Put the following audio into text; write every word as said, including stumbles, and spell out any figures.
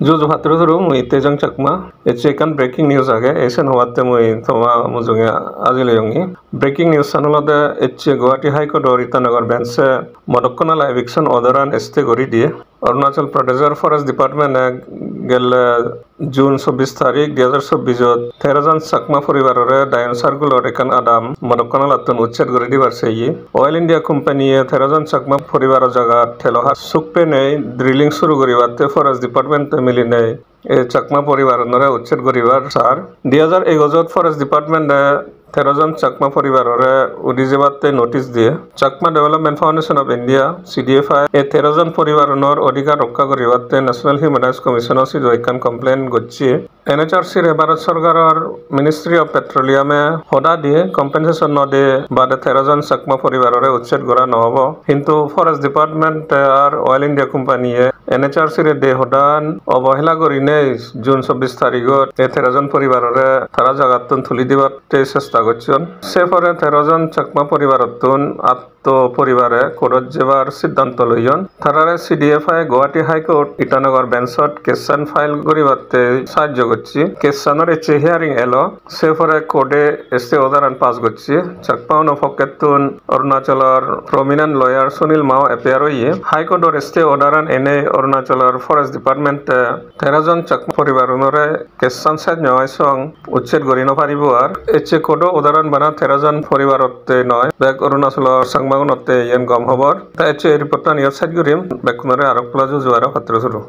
Juju patturu turu, mui Tejang Chakma. Ecche ekkan breaking news age, esen hobatte mui toma mujunge ajil oyongi. Breaking news an olode ecche Guwahati High Court or Itanagar bench e Modokkonala eviction order an stay guri diye. Arunachal Pradesh or Forest Department e gelle June chobbis tarik dui hajar chobbis ot tero jon Chakma poribarore Dayon Circle or ekkan adam Modokkonalattun ucched guri dibar seye. Oil India Company e tero jon Chakma poribaro jagat telo har suk penei drilling suru guribatte Forest Department e milinei e Chakma poribaronore ucched guribar sar. Dui hajar egojot Forest Department e tero jon Chakma poribarore udi jebatte notice diye. Chakma Development Foundation of India, C D F I, e tero jon poribaronor odhikar rokka guribatte National Human Rights Commission o sidu ekkan complaint gocche. N H R C re Bharat Sorkaror Ministry of Petroleum e hoda diye compensation no diye bade tero jon Chakma poribarore ucched gora no obo. Hintu Forest Department e ar Oil India Company e N H R C re de hodan obohela gurinei June chobbis tarigot ei tero jon poribarore tara jagattun tuli dibatte chesta gocchon. Se pore tero jon Chakma poribarottun atto poribare court-ot jebar siddhanto loyon. Tarare C D F I Guwahati High Court Itanagar bench-ot case-an file guribatte sahajjo gocche. Case-anor ecche hearing elo. Se pore court-e stay order-an pass gocche. Chakma-uno pokkettun Arunachalor prominent lawyer Sunil Mao appear oye. High Court-or stay order-an enei Arunachalor Forest Department-e tero jon Chakma poribarunore case-an sej no oi song ucched guri no paribo ar. Ecche court-o order-an bana tero jon poribarotte noi, bek Arunachalor Chakmagunotte iyen gom hobor. Ta ecche ei report-an iyot sej gurim, bekkunore arok pala juju aro patturu turu.